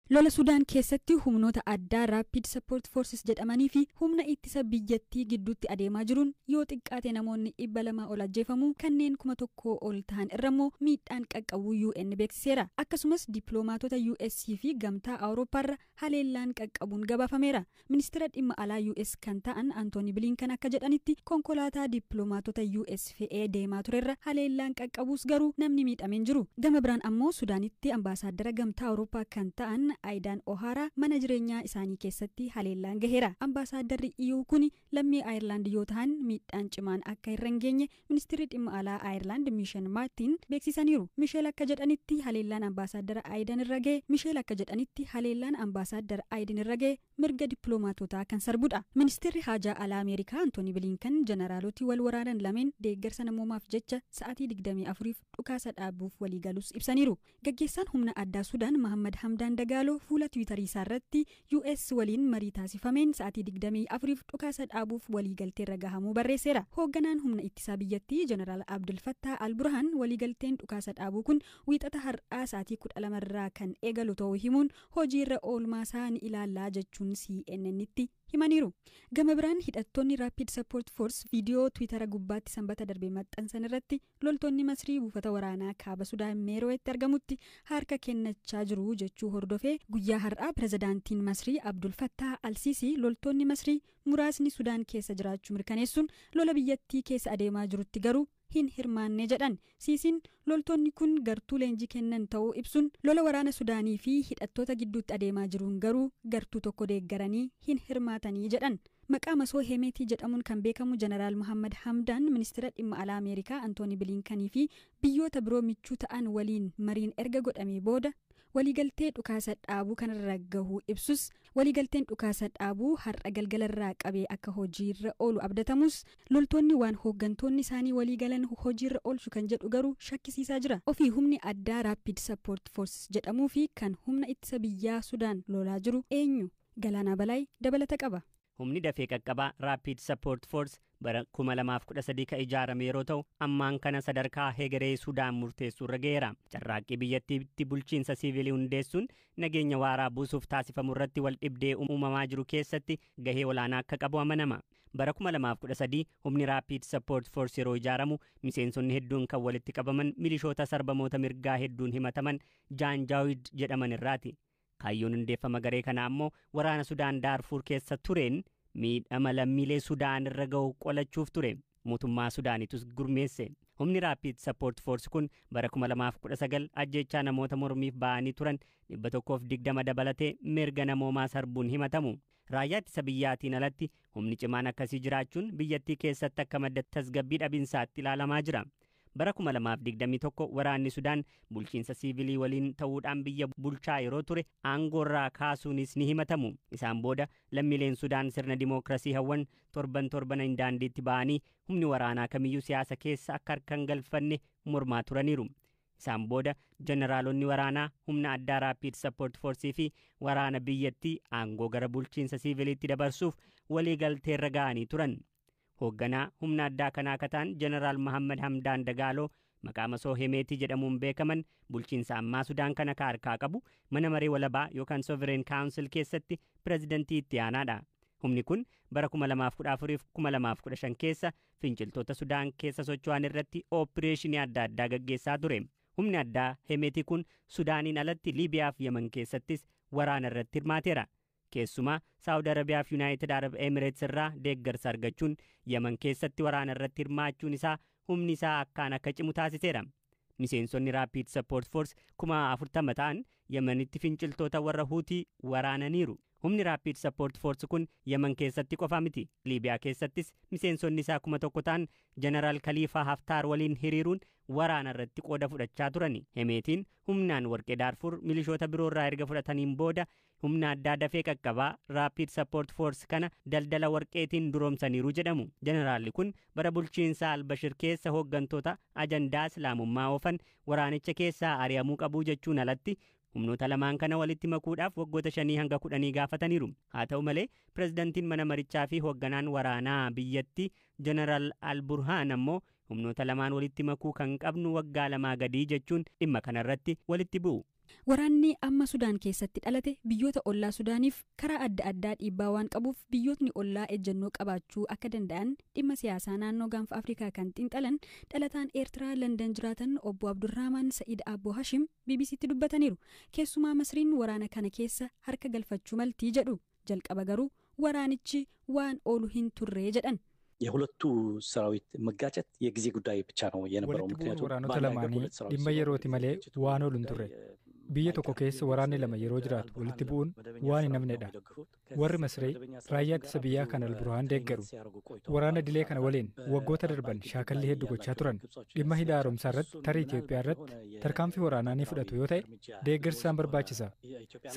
Lola Sudaan keessatti humnoota addaa Rapid Support Forces jedhamanii fi humna ittisa biyyattii gidduutti adeemaa jiruun yoo xiqqaate namoonni 200 ol ajjeefamuu, kanneen 1000 ol ta'an irra immoo miidhaan qaqqabuu UN beeksiseera. Akkasumas dippiloomaatota US fi Gamtaa Awurooppaarra haleellaan qaqqabuun gabaafameera. Ministeera dhimma alaa US kan ta'an Antooni Bilinkan akka jedhanitti, konkolaataa dippiloomaatota US fe'ee deemaa turerra haleellaan qaqqabuus garuu namni miidhameen jiru. Gama biraan ammoo Sudaanitti ambaasaaddara Gamtaa Awurooppaa kan ta'an Aayidaan Ohaaraa mana jireenyaa isaanii keessatti haleellaan gaheera. Ambaasaaddarri EU kun lammii Aayerlaand yoo ta'an, miidhaan cimaan akka irra hin geenye ministeerri dhimma alaa Aayerlaand Miishel Maartin beeksisaniiru. Misheel akka jedhanitti haleellaan ambaasaaddara Aayidan irra gahe Misheel akka jedhanitti haleellaan ambaasaaddara Aayidan irra gahe mirga dippiloomaatotaa kan sarbudha. Ministeerri haajaa alaa Ameerikaa Antooni Bilinkan jeneraaloti wal waraanan lameen deeggarsa namoomaaf jecha sa'aatii 24f dhukaasa dhaabuuf waliigalus ibsaniiru. Gaggeessaan humna addaa Sudaan Mahammad Hamdaan Dagaaloo fuula Tiwiitarii isaa irratti US waliin marii taasifameen sa'aatii 24f dhukaasa dhaabuuf waliigalteerra gahamuu barreesseera. Hoogganaan humna ittisaa biyyattii Jeneraal Abdul Fattah Al-Burhaan waliigalteen dhukaasa dhaabuu kun Wiixata har'aa sa'aatii 12 irraa kan eegalu ta'uu himuun, hojiirra oolmaasaa ni ilaallaa jechuun CNN'tti himaniiru. Gama biraan hidhattoonni Rapid Support Force viidiyoo Tiwiitara gubbaatti Sanbata darbe maxxansan irratti loltoonni Masrii buufata waraanaa kaaba Sudaan Meeroo'etti argamutti harka kennachaa jiru jechuu hordofee, guyyaa har'aa pirezidaantiin Masrii Abdul Fattah Alsiisii loltoonni Masrii muraasni Sudaan keessa jiraachuu mirkaneessuun, lola biyyattii keessa adeemaa jirutti garuu hin hirmaanne jedhan. Siisiin loltoonni kun gartuu leenjii kennan ta'uu ibsuun, lola waraana Sudaanii fi hidhattoota gidduutti adeemaa jiruun garuu gartuu tokko deeggaranii hin hirmaatanii jedhan. Maqaa masoo Hemeetii jedhamuun kan beekamu Jeneraal Muhammad Hamdaan ministeera dhimma alaa Ameerikaa Antooni Biliinkanii fi biyyoota biroo michuu ta'an waliin mariin erga godhamee booda waliigaltee dhukaasa dhaabuu kanarra gahuu ibsus, waliigalteen dhukaasa dhaabuu har'a galgalarraa qabee akka hojiirra oolu abdatamus, loltoonni waan hooggantoonni isaanii waliigalan hojiirra oolchu kan jedhu garuu shakkisiisaa jira. Ofii humni addaa Rapid Support Forces jedhamuu fi kan humna ittisa biyyaa Sudaan lolaa jiru eenyu? Galaanaa Balaay dabalata qaba. Humni dafee qaqqabaa Rapid Support Force bara 2013 kan ijaarame yeroo ta'u, ammaan kana sadarkaa hegeree Sudaan murteessuu irra ga'eera. Carraaqqii biyyattiitti bulchiinsa siivilii hundeessuun nageenya waaraa buusuuf taasifamu irratti wal dhibdee uumamaa jiru keessatti gahee olaanaa akka qabu amanama. Bara 2013 humni Rapid Support Force yeroo ijaaramu miseensonni hedduun kan walitti qabaman milishoota sarbamoota mirgaa hedduun himataman Jaanjaawid jedhaman irraati. Kaayyoon hundeeffama garee kanaa ammoo waraana Sudaan Daarfuur keessa tureen miidhama lammiilee Sudaan irra ga'u qolachuuf ture. Mootummaa Sudaanitus gurmeesse. Humni Rapid Support Force kun bara 2019 ajjeechaa namoota mormiif ba'anii turan 120 dabalatee mirga namoomaa sarbuun himatamu. Raayyaa ittisa biyyaatiin alatti humni cimaan akkasii jiraachuun biyyattii keessatti akka madda tasgabbii dhabinsaatti ilaalamaa jira. Bara 2021 waraanni Sudaan bulchiinsa siivilii waliin ta'uudhaan biyya bulchaa yeroo ture aangoorraa kaasuunis ni himatamu. Isaan booda lammiileen Sudaan sirna dimookiraasii hawwan torban torban daandiitti ba'anii humni waraanaa kamiyyuu siyaasa keessa akka harka hin galfanne mormaa turaniiru. Isaan booda jeneraalonni waraanaa humna addaa Rapid Support Force fi waraana biyyattii aangoo gara bulchiinsa siiviliitti dabarsuuf waliigalteerra ga'anii turan. Hoogganaa humna addaa kanaa akka ta'an Jeneraal Mahammad Hamdaan Dagaaloo, maqaa masoo Hemeetii jedhamuun beekaman, bulchiinsa ammaa Sudaan kana ka harkaa qabu mana maree walabaa yookaan Sovereign Council keessatti pirezidantii itti aanaadha. Humni kun bara 2014 fi 2015 keessa finciltoota Sudaan keessa socho'an irratti ooppireeshinii adda addaa gaggeessaa ture. Humni addaa Hemeetii kun Sudaaniin alatti Liibiyaa fi Yemen keessattis waraana irratti hirmaateera. Keessumaa Saawud Arabiyaa fi Yuunaayitid Arab Emirates irraa deeggarsa argachuun Yemen keessatti waraana irratti hirmaachuun isaa humni isaa akkaan akka cimu taasiseera. Miseensonni Rapid Support Force 40,000 ta'an Yemenitti finciltoota warra Huutii waraananiiru. Humni Rapid Support Force kun Yemen keessatti qofa miti. Liibiyaa keessattis miseensonni isaa 1000 ta'an Jeneraal Khaliifaa Haftaar waliin hiriiruun waraana irratti qooda fudhachaa turani. Hemeetiin humnaan warqee Daarfur milishoota biroorraa erga fudhataniin booda humna addaa dafee qaqqabaa Rapid Support Force kana daldala warqeetiin duroomsaniiru jedhamu. Jeneraalli kun bara bulchiinsa Albashir keessa hooggantoota ajandaa Islaamummaa oofan waraanicha keessaa ari'amuu qabuu jechuun alatti humnoota lamaan kana walitti makuudhaaf waggoota 5 hanga 10 gaafataniiru. Haa ta'u malee, pirezidantiin mana marichaa fi hoogganaan waraanaa biyyattii Jeneraal Alburhaan ammoo humnoota lamaan walitti makuu kan qabnu waggaa 2 gadii jechuun dhimma kanarratti walitti bu'u. Waraanni amma Sudaan keessatti dhalate biyyoota ollaa Sudaaniif karaa adda addaa dhiibbaa waan qabuuf biyyootni ollaa ejjennoo qabaachuu akka danda'an dhimma siyaasaa naannoo Gaanfa Afrikaa kan xiinxalan dhalataan Eertiraa Landan jiraatan obbo Abdurrahman Sa'id Abbo Hashim BBCtti dubbataniiru. Keessumaa Masriin waraana kana keessa harka galfachuu maltii jedhu. Jalqaba garuu waraanichi waan oolu hin turre jedhan. የሁለቱ ሰራዊት መጋጨት የጊዜ ጉዳይ ብቻ ነው የነበረው። Walitti bu'uun ምክንያቱም waraanota በአንድ ሀገር lamaanii ሁለት ሰራዊት dhimma ሲኖር yerooti malee waan oolu hin turre. Biyya tokko keessa waraanni lama yeroo jiraatu walitti bu'uun waan hin hafnedha. Warri Masree raayyaa ittisa biyyaa kan Alburhaan deeggaru. Waraana dilee kana waliin waggoota darban shaakallii hedduu gochaa turan. Dhimma hidha haaromsaa irratti tarii Itoophiyaa irratti tarkaanfii waraanaa ni fudhatu yoo ta'e deeggarsi isaan barbaachisa.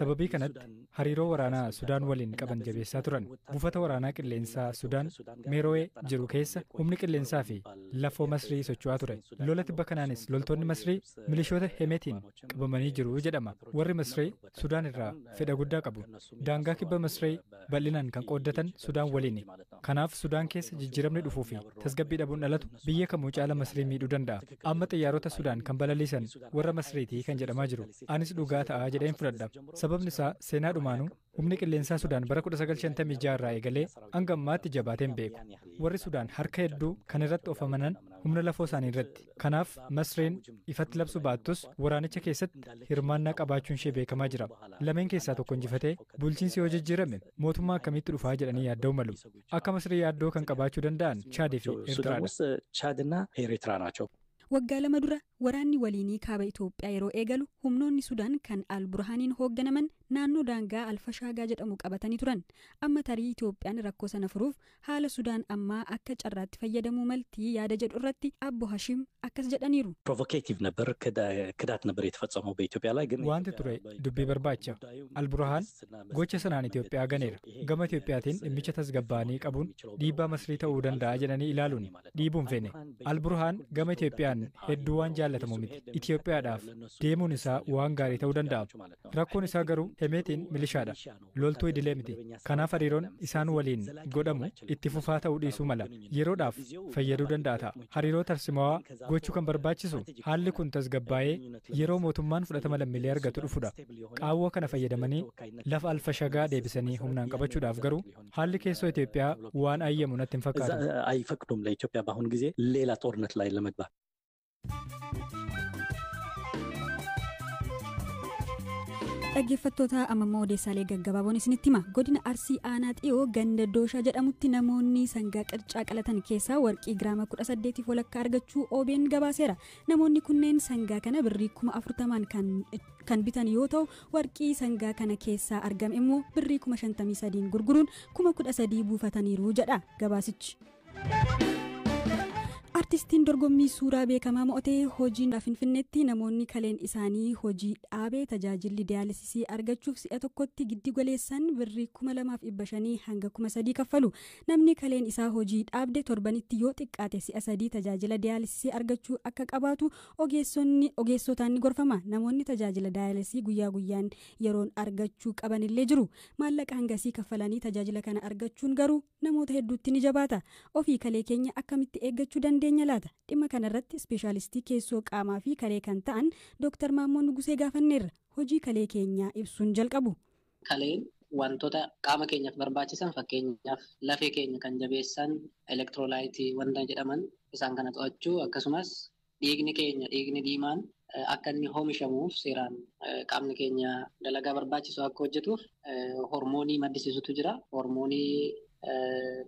Sababii kanatti hariiroo waraanaa Sudaan waliin qaban jabeessaa turan. Buufata waraanaa qilleensaa Sudaan Meeroo'ee jiru keessa humni qilleensaa fi lafoo Masrii socho'aa ture. Lola tibba kanaanis loltoonni Masrii milishoota Hemetiin qabamanii jiru jedhama. Warri Masrii Sudaan irraa fedha guddaa qabu. Daangaa kibba Masrii bal'inaan kan qooddatan Sudaan waliini. Kanaaf Sudaan keessa jijjiiramni dhufuu fi tasgabbii dhabuun dhalatu biyya kamuu caala Masrii miidhuu danda'a. Amma xiyyaarota Sudaan kan balaliisan warra Masriitii kan jedhamaa jiru. Anis dhugaa ta'a jedheen fudhadha. Sababni isaa seenaa dhumaanuu humni qilleensaa Sudaan bara 1956 irraa eegalee hanga ammaatti jabaatee hin beeku. Warri Sudaan harka hedduu kan irratti of amanan humna lafoo isaanii irratti. Kanaaf Masriin ifatti labsu baattus waraanicha keessatti hirmaannaa qabaachuun ishee beekamaa jira. Lameen keessaa tokko injifatee bulchiinsi yoo jijjiirame mootummaa akkamitti dhufaa jedhanii yaadda'uu malu. Akka Masrii yaaddoo kan qabaachuu danda'an Chaadii fi ሱዳን Eertiraadha. ውስጥ ቻድና ኤርትራ ናቸው። Waggaa 2 dura waraanni waliinii kaaba Itoophiyaa yeroo eegalu humnoonni Sudaan kan Alburhaaniin hoogganaman naannoo daangaa Alfashaagaa jedhamu qabatanii turan. Amma tarii Itoophiyaan rakkoo sana furuuf haala Sudaan ammaa akka carraatti fayyadamuu maltii yaada jedhu irratti Abbo Hashim akkas jedhaniiru. ፕሮቮኬቲቭ ነበር፣ ክዳት ነበር የተፈጸመው በኢትዮጵያ ላይ ግን Wanti ture dubbii barbaacha. Alburhaan gocha sanaan Itoophiyaa ganeera. Gama Itoophiyaatiin dhimmicha tasgabbaa'anii qabuun dhiibbaa Masrii ta'uu danda'a jedhanii ilaaluun dhiibuun feene. Alburhaan gama Itoophiyaan hedduu waan jaallatamu miti. Itoophiyaadhaaf deemuun isaa waan gaarii ta'uu danda'a. Rakkoon isaa garuu Hemeetiin milishaadha. Loltuu idilee miti. Kanaaf hariiroon isaan waliin godhamu itti fufaa ta'uu dhiisuu mala. Yeroodhaaf fayyaduu danda'a ta'a. Hariiroo tarsimawaa gochuu kan barbaachisu haalli kun tasgabbaa'ee yeroo mootummaan fudhatama lammiilee argatu dhufudha. Qaawwa kana fayyadamanii lafa Alfashagaa deebisanii humnaan qabachuudhaaf garuu haalli keessoo Itoophiyaa waan ayyamu natti hin እዛ fakkaatu. አይፈቅዱም ለኢትዮጵያ በአሁን ጊዜ ሌላ ጦርነት ላይ ለመግባት። Dhaggeeffattoota, amma odeessaalee gaggabaaboon isinitti hima. Godina Arsii Aanaa Xiyoo ganda Dooshaa jedhamutti namoonni sangaa qircaa qalatan keessaa warqii giraama 18 walakkaa argachuu OBN gabaaseera. Namoonni kunneen sangaa kana birrii 40,000 kan bitan yoo ta'u, warqii sangaa kana keessaa argame immoo birrii 53,000 gurguruun 13,000 buufataniiru jedha gabaasichi. Artistiin dorgommii suuraa beekamaa mo'atee hojiin Finfinneetti namoonni kaleen isaanii hojii dhaabee tajaajilli diyaalisisii argachuuf si'a tokkotti giddu galeessaan birrii 2500 hanga 3000 kaffalu. Namni kaleen isaa hojii dhaabde torbanitti yoo xiqqaate si'a 3 tajaajila diyaalisisii argachuu akka qabaatu ogeessonni ogeessotaan ni gorfama. Namoonni tajaajila diyaalisisii guyyaa guyyaan yeroon argachuu qabanillee jiru. Maallaqa hangasii kaffalanii tajaajila kana argachuun garuu namoota hedduutti ni jabaata. Ofii kalee keenya akkamitti eeggachuu dandeenya laata? Dhimma kanarratti ispeeshaalistii keessoo qaamaa fi kalee kan ta'an Dooktar Maammoo Nugusee gaafanneerra. Hojii kalee keenyaa ibsuun jalqabu. Kaleen wantoota qaama keenyaaf barbaachisan, fakkeenyaaf lafee keenya kan jabeessan elektiroolaayitii wanta jedhaman isaan kana to'achuu, akkasumas dhiigni keenya dhiigni diimaan akka inni oomishamuuf seeraan qaamni keenya dalagaa barbaachisu akka hojjetuuf hormoonii maddisiisutu jira. Hormoonii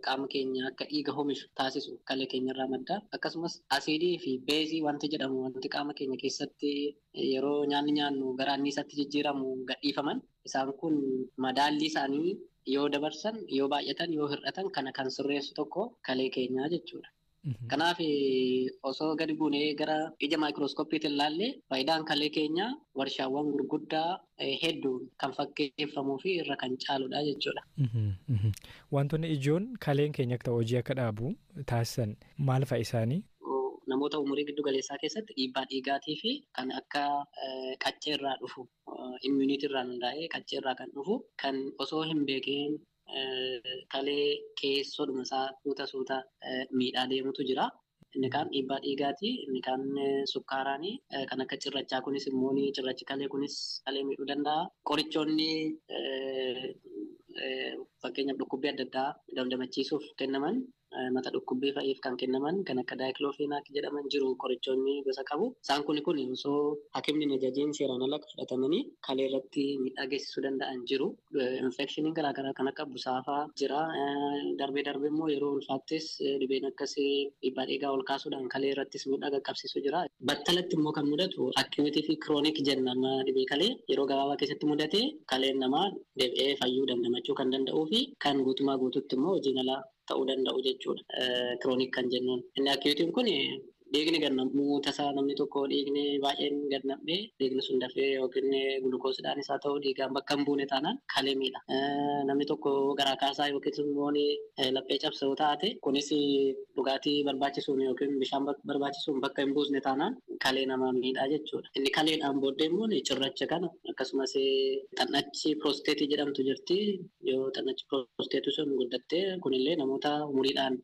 qaama keenya akka dhiiga oomishu taasisu kalee keenyarraa madda. Akkasumas asiidii fi beezii wanti jedhamu wanti qaama keenya keessatti yeroo nyaanni nyaannu gara anniisaatti jijjiiramu gadhiifaman isaan kun madaallii isaanii yoo dabarsan, yoo baay'atan, yoo hir'atan kana kan sirreessu tokko kalee keenyaa jechuudha. Kanaaf osoo gadi buunee gara ija maayikirooskooppiitiin ilaalle faayidaan kalee keenyaa warshaawwan gurguddaa hedduu kan fakkeeffamuu fi irra kan caaludha jechuudha. Wantoonni ijoon kaleen keenya akka hojii akka dhaabu taasisan maal fa'i isaanii? Namoota umurii giddu galeessaa keessatti dhiibbaa dhiigaatii fi kan akka qaccee irraa dhufu, immuunitii irraa hundaa'ee qaccee irraa kan dhufu kan osoo hin beekiin kalee keessoodhuma isaa suuta suuta miidhaa deemutu jira. Inni kaan dhiibbaa dhiigaati, inni kaan sukkaaraani. Kan akka cirrachaa kunis immoo cirrachi kalee kunis kalee miidhuu danda'a. Qorichoonni fakkeenyaaf dhukkubbii adda addaa dandamachiisuuf kennaman, mata dhukkubbii fa'iif kan kennaman kan akka daayikloofiinaak jedhaman jiru qorichoonni gosa qabu. Isaan kun osoo hakimni hin ajajiin seeraan ala fudhatamanii kalee irratti miidhaa geessisuu danda'an jiru. Infekshiniin garaagaraa kan akka busaafaa jira. Darbee darbee immoo yeroo ulfaattis dhibeen akkasii dhiibbaa dhiigaa ol kaasuudhaan kalee irrattis miidhaa qaqqabsiisu jira. Battalatti immoo kan mudatu akkiiwwitii fi kiroonik jenna dhibee kalee yeroo gabaabaa keessatti mudate kaleen namaa deebi'ee fayyuu dandamachuu kan danda'uu fi kan guutumaa guututti immoo hojiin alaa ta'uu danda'u jechuudha. Kiroonik kan jennuun. Inni akkiiwwitiin kun dhiigni gad-nam'uu tasaa namni tokko dhiigni baay'een gad-nam'ee dhiigni sun dafee yookiin gulukoosiidhaan isaa ta'uu dhiigaan bakka hin buune taanaan kalee miidha. Namni tokko garaa kaasaa yookiin immoo laphee cabsoo taate kunis dhugaatii barbaachisuun yookiin bishaan barbaachisuun bakka hin buusne taanaan kalee namaa miidhaa jechuudha. Inni kaleedhaan booddee immoo cirracha kana akkasumas xannachi piroosteetii jedhamtu jirti. Yoo xannachi piroosteetii sun guddatte kunillee namoota umuriidhaan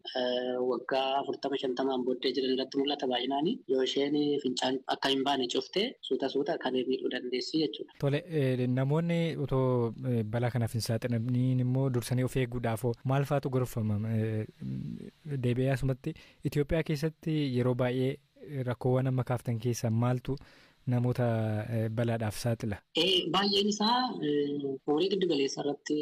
waggaa 40-50 booddee jiran irratti mul'ata. Baay'inaan yoo isheen fincaan akka hin baane cufte suuta suuta kalee miidhuu dandeessi jechuudha. Tole, namoonni otoo balaa kanaaf hin saaxilamniin immoo dursanii of eeguudhaaf maal faatu gorfama? Deebi'ee asumatti Itoophiyaa keessatti yeroo baay'ee rakkoowwan amma kaaftan keessaa maaltu namoota balaadhaaf saaxila? Baay'een isaa umurii giddu galeessa irratti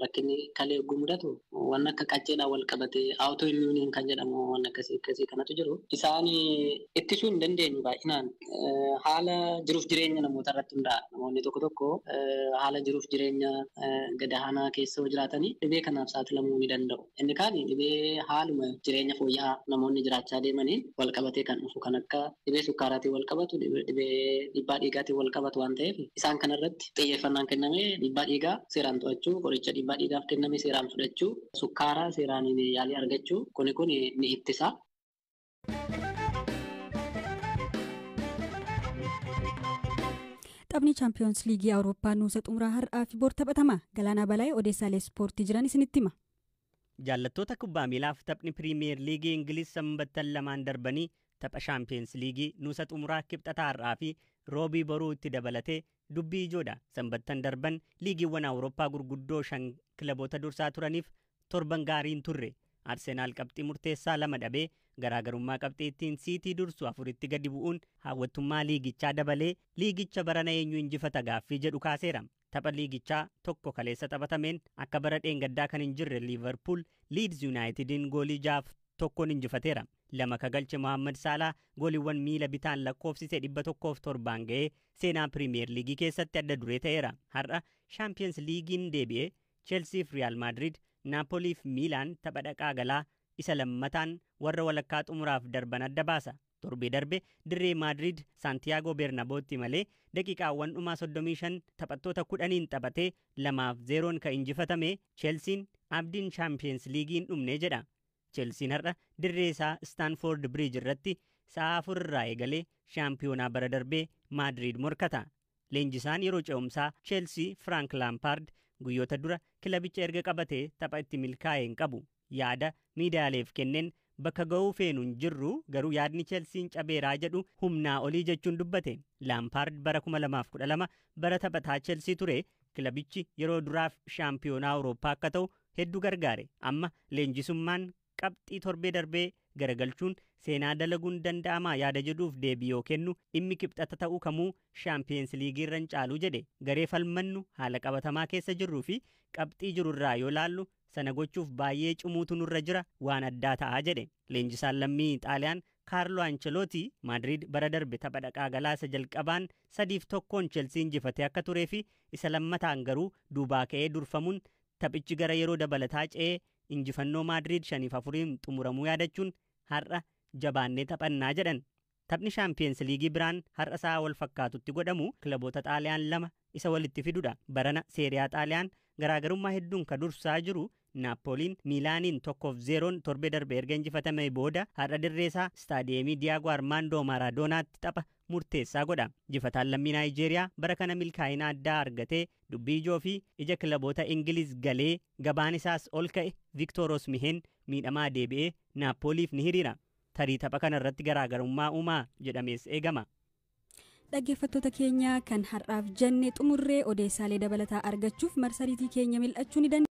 rakkinni kalee yogguu mudatu waan akka qacceedhaan wal qabate auto-immuuniin kan jedhamu waan akkasii akkasii kanatu jiru. Isaan ittisuu hin dandeenyu baay'inaan haala jiruuf jireenya namoota irratti hundaa'a. Namoonni tokko tokko haala jiruuf jireenya gadaanaa keessa yoo jiraatanii dhibee kanaaf saaxilamuu ni danda'u. Inni kaan dhibee haaluma jireenya fooyya'aa namoonni jiraachaa deemaniin wal qabatee kan dhufu kan akka dhibee sukkaaraatiin wal qabatu, dhibee dhiibbaa dhiigaatiin wal qabatu waan ta'eef isaan kanarratti xiyyeeffannaan kennamee dhiibbaa dhiigaa seeraan to'achuu, qoricha dhiibbaa dhiigaaf kenname seeraan fudhachuu, sukkaara seeraan yaalii argachuu kun ni ittisa. Taphni Chaampiyoons Liigii Awurooppaa nuusa xumuraa har'aa fi bor taphatama. Galaanaa Balaayee odeessaalee ispoortii jiran isinitti hima. Jaallattoota kubbaa miilaaf taphni Piriimiyer Liigii Ingiliz sanbattan lamaan darbanii tapha Shaampiyoons Liigii nuusa xumuraa kibxata har'aa fi roobii boruu itti dabalatee dubbii ijoodha. Sanbattan darban liigiiwwan Awurooppaa gurguddoo 5 kilaboota dursaa turaniif torban gaariin turre. Arsenaal qabxii murteessaa 2 dhabee garaagarummaa qabxii ittiin siitii dursu 4tti gadi bu'uun hawwattummaa liigichaa dabalee liigicha barana eenyu injifata gaaffii jedhu kaaseera. Tapha liigichaa tokko kaleessa taphatameen akka bara dheengaddaa kan hin jirre Liivarpuul Liids Yuunaayitediin goolii 6-1 injifateera. 2 kagalche Mohaammed Saalaa gooliiwwan miila bitaan lakkoofsise 107 ga'ee seenaa Piriimiyer Liigii keessatti adda duree ta'eera. Har'a Shaampiyoons Liigiin deebi'ee Cheelsiif Riyaal Maadrid, Naapoliif Miilaan tapha dhaqaa galaa isa lammataan warra walakkaa xumuraaf darban adda baasa. Torbee darbe dirree Maadrid Saantiyaagoo Beernabootti malee daqiiqaawwan dhumaa 35 taphattoota 10 taphatee 2-0 kan injifatame Cheelsiin abdiin Shaampiyoons Liigiin dhumne jedha. Cheelsiin har'a dirree isaa Staanfoord Biriij irratti sa'a 4 irraa eegalee shaampiyoonaa bara darbee Maadrid morkata. Leenjisaan yeroo ce'umsaa Cheelsii Frank Lampaard guyyoota dura kilabicha erga qabatee tapha itti milkaa'e hin qabu. Yaada miidiyaaleef kenneen bakka ga'uu feenu hin jirru garuu yaadni Cheelsiin cabeeraa jedhu humnaa olii jechuun dubbate. Laampaard bara 2012 bara taphataa Cheelsii ture kilabichi yeroo duraaf shaampiyoonaa Awurooppaa akka ta'u hedduu gargaare. Amma leenjisummaan qabxii torbee darbee garagalchuun seenaa dalaguun danda'amaa yaada jedhuuf deebii yoo kennu dhimmi kibxata ta'uu kamuu Shaampiyoons Liigii irra hin caalu jedhe. Garee falmannu haala qabatamaa keessa jirruu fi qabxii jirurraa yoo laallu sana gochuuf baay'ee cimuutu nurra jira waan addaa ta'aa jedhe. Leenjisaan lammii Xaaliyaan Kaarlo Ancelooti Maadrid bara darbe tapha dhaqaa galaasa jalqabaan 3-1 Cheelsii injifatee akka turee fi isa lammataan garuu duubaa ka'ee durfamuun taphichi gara yeroo dabalataa ce'ee injifannoo Maadrid 5-4 xumuramuu yaadachuun har'a jabaannee taphannaa jedhan. Taphni Shaampiyoons Liigii biraan har'a sa'a wal fakkaatutti godhamu kilaboota Xaaliyaan 2 isa walitti fidudha. Barana Seeriyaa Xaaliyaan garaagarummaa hedduun ka dursaa jiru Naapoliin Miilaaniin 1-0 torbee darbe erga injifatame booda har'a dirree isaa istaadiyeemii Diyaagoo Armaandoo Maaraadonaatti tapha murteessaa godha. Jifataan lammii Naayijeeriyaa bara kana milkaa'ina addaa argatee dubbii ijoo fi ija kilaboota Ingiliz galee gabaan isaas ol ka'e Viktoor Osmiheen miidhamaa deebi'ee Naapoliif ni hiriira. Tarii tapha kana irratti garaagarummaa uumaa jedhamees eegama. Dhaggeeffattoota keenya, kan har'aaf jenne xumurree. Odeessaalee dabalataa argachuuf marsariitii keenya mil'achuu ni dandeessu.